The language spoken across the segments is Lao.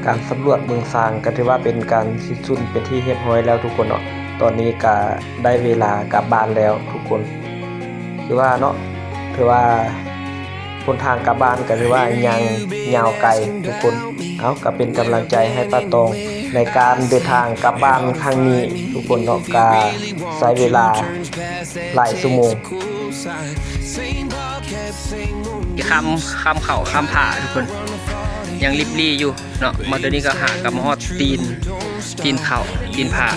ການສຳຫຼວດເມືອງຊາງກໍຖືວ່າເປັນການສິ້ນສຸດເປັນທີ່ຮຽບຮ້ອຍແລ້ວທຸກຄົນເນາະ. ຕອນນີ້ກໍໄດ້ເວລາກັບບ້ານແລ້ວທຸກຄົນ. ຄືວ່າເນາະ ຖືວ່າຫົນທາງກັບບ້ານກໍຖືວ່າຍັງຍາວໄກທຸກຄົນ. ເອົາ ກໍເປັນກຳລັງໃຈໃຫ້ປ້າຕອງໃນການເດີນທາງກັບບ້ານຄັ້ງນີ້ທຸກຄົນເນາະ. ກໍໃຊ້ເວລາຫຼາຍຊົ່ວໂມງ. ຂ້າມ ຂ້າມເຂົາ ຂ້າມຜາທຸກຄົນ ຍັງລິບຫຼີ່ຢູ່ເນາະ. ມາເທື່ອນີ້ກໍຫາກັບມາຮອດຕີນ ຕີນເຂົາ ຕີນຜາ.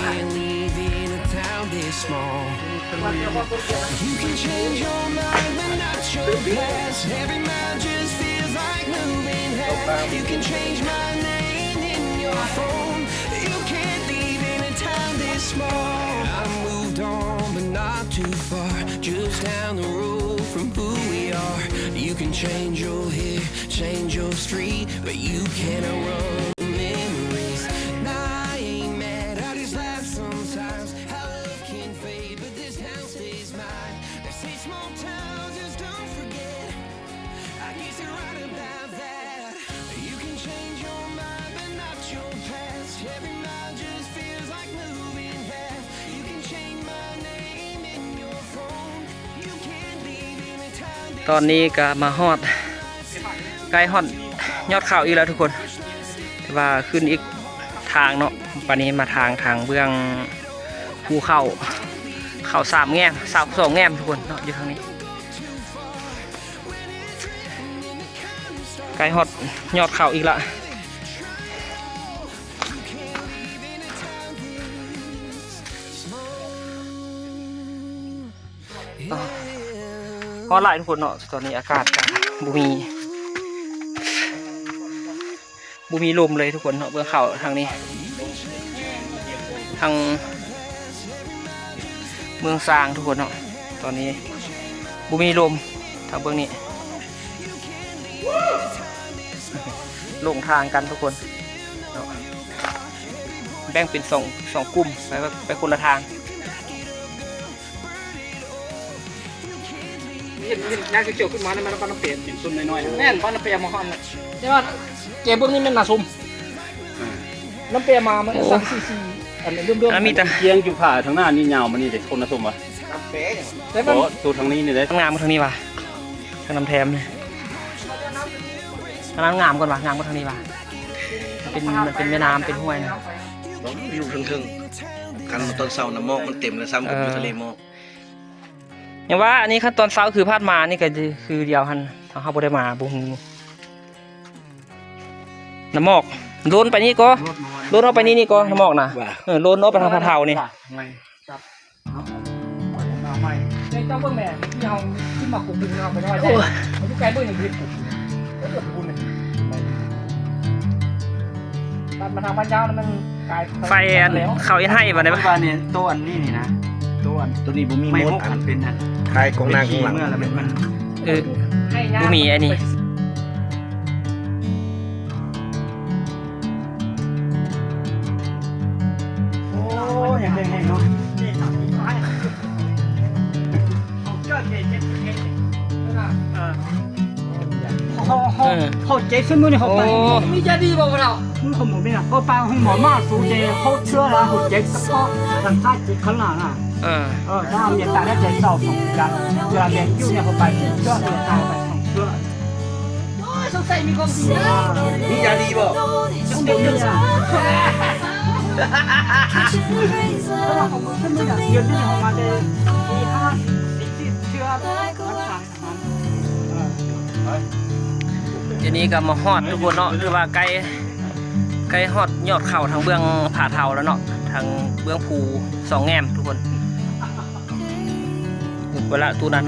You can change your mind, but not your past. Every mile just feels like moving half. You can change my name in your phone. You can't leave in a town this small. I moved on, but not too far. Just down the road from who we are. You can change your hair, change your street, but you can't outrun memories. And I ain't mad, I just laugh sometimes. How love can fade, but this town stays mine. They say small towns just don't forget. I guess you're right about that. You can change your mind, but not your past. Every mile just feels like moving half. You can change my name in your phone. You can't leave in a town this ຕອນນີ້ກໍມາຮອດ ໃກ້ຮອດຍອດເຂົາອີກແລ້ວທຸກຄົນ. ແຕ່ວ່າຂຶ້ນອີກທາງເນາະ. ບາດນີ້ມາທາງ ທາງເບື້ອງພູເຂົາ ເຂົາສາມແງ່ມ ເຂົາສອງແງ່ມທຸກຄົນເນາະ ຢູ່ທາງນີ້. ໃກ້ຮອດຍອດເຂົາອີກລະ. ຮ້ອນຫຼາຍທຸກຄົນເນາະ. ຕອນນີ້ອາກາດກໍບໍ່ມີ ບໍ່ມີລົມເລີຍທຸກຄົນເນາະ. ເບິ່ງເຂົາທາງນີ້ ທາງເມືອງຊາງທຸກຄົນເນາະ. ຕອນນີ້ບໍ່ມີລົມ ທາງເບື້ອງນີ້ ຫຼົງທາງກັນທຸກຄົນເນາະ. ແບ່ງເປັນສອງ ສອງກຸ່ມ ໄປ ໄປຄົນລະທາງ. ເຫັນ ເຫັນຍາງຂຽວໆຂຶ້ນມານັ້ນ ມັນບ້ານນ້ຳເປ ເປັນຕົ້ນນ້ອຍໆ ແມ່ນບ້ານນ້ຳເປມາຮອດນະ. ແຕ່ວ່າແກເບິ່ງນີ້ແມ່ນໜ້າຊົມ ນ້ຳເປມາ ມັນ ໂອ້ ສັງສີສີ ອັນເດີມໆ ອັນມີແຕ່ ກຽງຢູ່ຜາທາງໜ້ານີ້ຍາວມານີ້ເດ້ ຄົນໜ້າຊົມວະ. ແຕ່ມັນ ໂອ້ ໂຕທາງນີ້ນີ້ເດ້ ງາມກວ່າທາງນີ້ວະ. ທາງນ້ຳແທມນີ້ ທາງນັ້ນງາມກ່ອນວະ ງາມກວ່າທາງນີ້ວະ. ມັນເປັນ ມັນເປັນແມ່ນ້ຳ ເປັນຫ້ວຍນະ. ວິວເທິງໆ ຄັນຕອນເຊົ້ານະ ໝອກມັນເຕັມແລ້ວ ຊ້ຳກັບຢູ່ທະເລໝອກ. ຍັງວ່າອັນນີ້ຄັນຕອນເຊົ້າຄືຜ່ານມານີ້ກໍຄືດຽວຫັ້ນ ເຮົາ ເຮົາບໍ່ໄດ້ມາ ບໍ່ຮູ້. ນ້ຳໝອກໂລນໄປນີ້ກໍ ໂລນອອກໄປນີ້ ນີ້ກໍນ້ຳໝອກນະ. ເອີ ໂລນອອກໄປທາງຜາເທົານີ້. ເຈົ້າເບິ່ງແມ່ ທີ່ເຮົາຂຶ້ນມາກຸກໆເນາະ ໄປໄດ້ ໂອ້ຍ ຢູ່ໄກເບິ່ງຍັງເຫັນກຸກ ເອີ ບຸນ ຕັດມາທາງບ້ານຍາວ ແລ້ວມັນກາຍໄຟ ອັນເຂົາເຮັດໃຫ້ບັດນີ້ ວ່ານີ້ ໂຕອັນນີ້ນີ້ນະ ໂຕອັນ ໂຕນີ້ບໍ່ມີ ໄມ້ຫົກອັນ ອັນເປັນອັນ ຂາຍຂອງນາງຂ້າງຫຼັງ ເມື່ອລະແມ່ນມັນ ເອີ ບໍ່ມີອັນນີ້. ໂອ້ ຍັງແຂງແຮງເນາະ. ເຮົາ ເຮົາ ເອີ ເຮົາເຈັບ ຊຸມື້ນີ້ເຮົາໄປ ໂອ້ ມີຈະດີບໍ່ ພວກເຮົາ? ມື້ຂອງໝໍນີ້ນະ ເຮົາໄປໂຮງໝໍມາ ສູເຈເຮົາເຊື້ອລະ ເຮົາເຈັບສະເພາະທາງຊ້າຍເຈັບຂ້າງໜ້ານະ. ເອີ ເອີ ຖ້າເມດຕາໄດ້ໃຈເຊົາສອງກັນ ເວລາແມ່ນຢູ່ນີ້ ເຮົາໄປເຊື້ອ ເມດຕາໄປສອງເທື່ອ. ໂອ້ຍ ສົງໄສມີຂອງດີນະ. ມີຢາດີບໍ່? ຍັງບໍ່ມີນະ. ເພາະວ່າຂອງມຶງເປັນມື້ດຽວນີ້ ເຮົາມາແຕ່ຕີຫ້າ ສີ່ສິບເທື່ອ. ດຽວນີ້ກໍມາຮອດທຸກຄົນເນາະ ຖືວ່າໃກ້ ໃກ້ຮອດຍອດເຂົາທາງເບື້ອງຜາເທົາແລ້ວເນາະ ທາງເບື້ອງພູສອງແງ່ມທຸກຄົນ. ເວລາຕູ້ນັ້ນ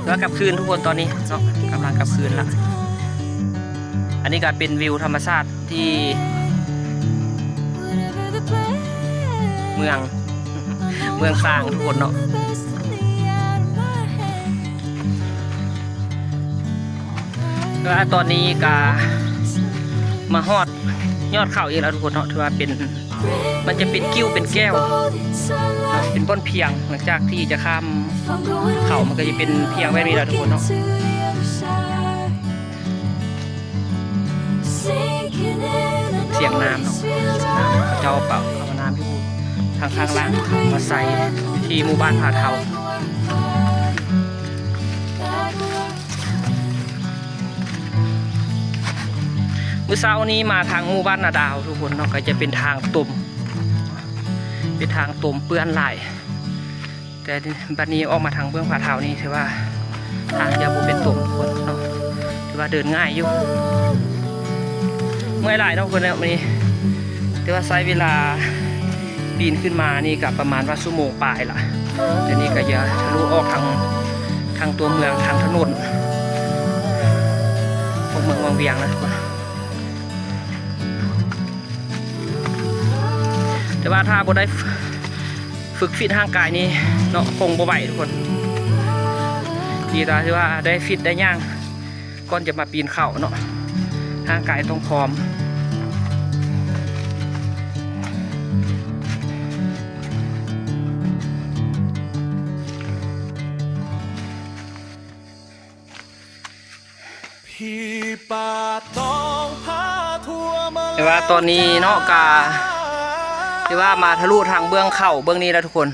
ແລ້ວກັບຄືນທຸກຄົນ ຕອນນີ້ເນາະ ກຳລັງກັບຄືນລະ. ອັນນີ້ກໍເປັນວິວທຳມະຊາດ ທີ່ເມືອງ ເມືອງຊາງທຸກຄົນເນາະ. ແລ້ວຕອນນີ້ກະມາຮອດຍອດເຂົາອີກແລ້ວທຸກຄົນເນາະ ຖືວ່າເປັນ ມັນຈະເປັນກິ້ວເປັນແກ້ວເນາະ ເປັນບ່ອນພຽງ ຫຼັງຈາກທີ່ຈະຂ້າມເຂົາ ມັນກໍຈະເປັນພຽງແບບນີ້ແຫຼະທຸກຄົນເນາະ. ສຽງນ້ຳເນາະ ນ້ຳເຂົາເຈົ້າເອົາ ເອົານ້ຳຢູ່ທາງຂ້າງລ່າງມາໃສ່ທີ່ໝູ່ບ້ານຜາເທົາ. ມື້ເຊົ້ານີ້ມາທາງໝູ່ບ້ານນາດາວທຸກຄົນເນາະ ກໍຈະເປັນທາງຕົມ ເປັນທາງຕົມເປື້ອນຫຼາຍ. ແຕ່ບັດນີ້ອອກມາທາງເບື້ອງຜາເທົານີ້ ຖືວ່າທາງຈະບໍ່ເປັນຕົມເນາະ ຖືວ່າເດີນງ່າຍຢູ່. ເມື່ອຍຫຼາຍເນາະ ເພິ່ນເນາະ ມື້ນີ້ ແຕ່ວ່າໃຊ້ເວລາປີນຂຶ້ນມານີ້ກໍປະມານວ່າຊົ່ວໂມງປາຍລະ. ດຽວນີ້ກໍຈະທະລຸອອກທາງ ທາງຕົວເມືອງ ທາງຖະໜົນຂອງເມືອງວັງວຽງນະທຸກຄົນ. ແຕ່ວ່າຖ້າບໍ່ໄດ້ຝຶກຟິດຮ່າງກາຍນີ້ເນາະ ຄົງບໍ່ໄຫວທຸກຄົນ. ດີແຕ່ທີ່ວ່າໄດ້ຟິດໄດ້ຍ່າງ ກ່ອນຈະມາປີນເຂົາເນາະ ຮ່າງກາຍຕ້ອງພ້ອມ. ແຕ່ວ່າຕອນນີ້ເນາະ ກະ ທີ່ວ່າມາທະລຸທາງເບື້ອງເຂົາເບື້ອງນີ້ແລ້ວທຸກຄົນ.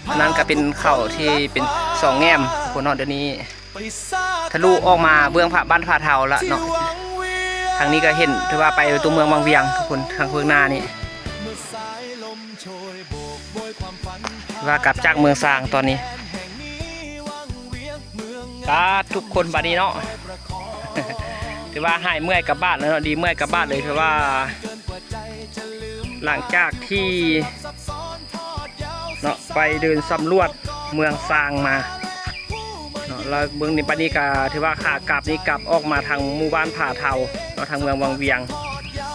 ອັນນັ້ນກະເປັນເຂົາທີ່ເປັນສອງແງ່ມທຸກຄົນເນາະ. ດຽວນີ້ທະລຸອອກມາເບື້ອງຜາ ບ້ານຜາເທົາລະເນາະ. ທາງນີ້ກະເຫັນ ຖືວ່າໄປຕົວເມືອງວັງວຽງທຸກຄົນ ທາງເບື້ອງໜ້ານີ້. ວ່າກັບຈາກເມືອງຊາງຕອນນີ້ ປາດ ທຸກຄົນບາດນີ້ເນາະ ຖືວ່າຫາຍເມື່ອຍກັບບ້ານແລ້ວເນາະ ດີເມື່ອຍກັບບ້ານເລີຍ. ຖືວ່າຫຼັງຈາກທີ່ເນາະ ໄປເດີນສຳຫຼວດເມືອງຊາງມາເນາະ ແລ້ວເບິ່ງນີ້ ບາດນີ້ກະຖືວ່າຂາກັບນີ້ ກັບອອກມາທາງໝູ່ບ້ານຜາເທົາເນາະ ທາງເມືອງວັງວຽງ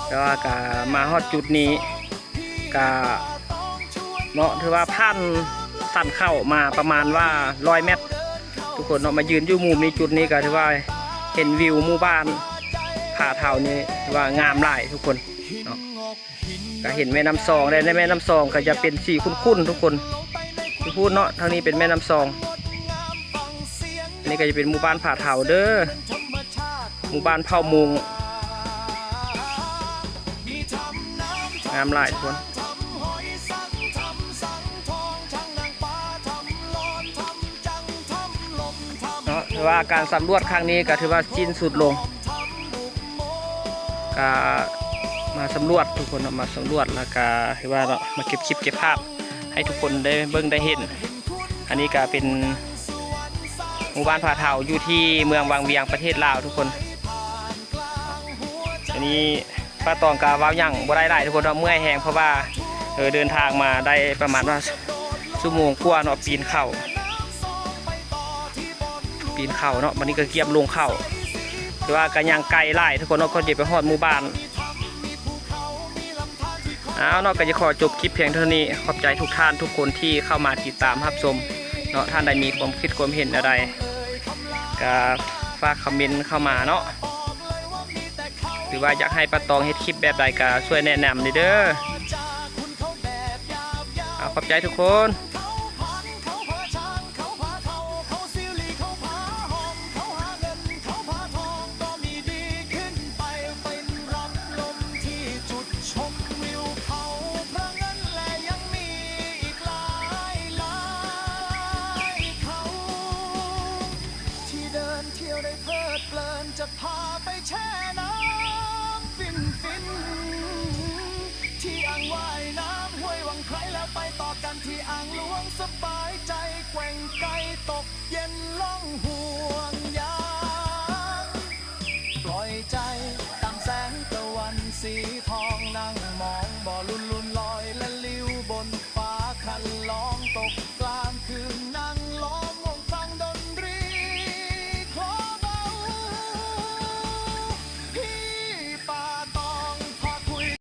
ແຕ່ວ່າກະມາຮອດຈຸດນີ້ ກະເນາະ ຖືວ່າຜ່ານສັນເຂົາມາປະມານວ່າຮ້ອຍແມັດທຸກຄົນເນາະ. ມາຢືນຢູ່ມຸມນີ້ຈຸດນີ້ກະຖືວ່າເຫັນວິວໝູ່ບ້ານຜາເທົານີ້ ຖືວ່າງາມຫຼາຍທຸກຄົນເນາະ. ກະເຫັນແມ່ນ້ຳຊອງ ແລະ ໃນແມ່ນ້ຳຊອງກະຈະເປັນສີຂຸ້ນໆທຸກຄົນ ຢູ່ພຸ້ນເນາະ. ທາງນີ້ເປັນແມ່ນ້ຳຊອງ ອັນນີ້ກະຈະເປັນໝູ່ບ້ານຜາເທົາເດີ ໝູ່ບ້ານເຜົ່າມຸງ ງາມຫຼາຍທຸກຄົນເນາະ. ຖືວ່າການສຳຫຼວດຄັ້ງນີ້ກະຖືວ່າສິ້ນສຸດລົງ ກະມາສຳຫຼວດທຸກຄົນເນາະ ມາສຳຫຼວດ ແລ້ວກະຖືວ່າເນາະ ມາເກັບຄລິບເກັບພາບໃຫ້ທຸກຄົນໄດ້ເບິ່ງໄດ້ເຫັນ. ອັນນີ້ກະເປັນ ໝູ່ບ້ານຜາເທົາ ຢູ່ທີ່ເມືອງວັງວຽງ ປະເທດລາວທຸກຄົນ. ອັນນີ້ປ້າຕອງກະເວົ້າຫຍັງບໍ່ໄດ້ຫຼາຍທຸກຄົນເນາະ ເມື່ອຍແຮງ ເພາະວ່າ ເອີ ເດີນທາງມາໄດ້ປະມານວ່າຊົ່ວໂມງກວ່າເນາະ ປີນເຂົາ ປີນເຂົາເນາະ ບັດນີ້ກະກຽມລົງເຂົາ ແຕ່ວ່າກະຍັງໄກຫຼາຍທຸກຄົນເນາະ ກ່ອນຈະໄປຮອດໝູ່ບ້ານ. ເອົາເນາະ ກະຈະຂໍຈົບຄລິບພຽງເທົ່ານີ້. ຂອບໃຈທຸກທ່ານທຸກຄົນທີ່ເຂົ້າມາຕິດຕາມຮັບຊົມເນາະ. ທ່ານໃດມີຄວາມຄິດຄວາມເຫັນແນວໃດ ກະຝາກຄອມເມັນເຂົ້າມາເນາະ ຫຼືວ່າຢາກໃຫ້ປ້າຕອງເຮັດຄລິບແບບໃດ ກະຊ່ວຍແນະນຳແດ່ເດີ. ເອົາ ຂອບໃຈທຸກຄົນ. ເຂົາພາທາງ ເຂົາພາທາງ ເຂົາພາເທົາ ເຂົາຊິລີ ເຂົາພາຫອມ ເຂົາຫາເງິນ ເຂົາພາທອງ ກໍມີດີຂຶ້ນໄປ ເປັນຮັບລົມທີ່ຈຸດຊົມວິວເຂົາພະເງິນ ແລະ ຍັງມີອີກຫຼາຍໆເຂົາ ທີ່ເດີນທ່ຽວໄດ້ເພີດເພີນ ຈະພາໄປແຊ່ນ້ຳຟິນໆ ທີ່ອ່າງວ່າຍນ້ຳຫ້ວຍວັງໄຄ ແລ້ວໄປຕໍ່ກັນທີ່ອ່າງຫຼວງສະບາຍໃຈ ແກວ່ງໄກຕົກເຢັນລ່ອງຫ່ວງຍາງ ປ່ອຍໃຈຕາມແສງຕະວັນສີທອງ ນັ່ງມອງບໍ່ລຸນ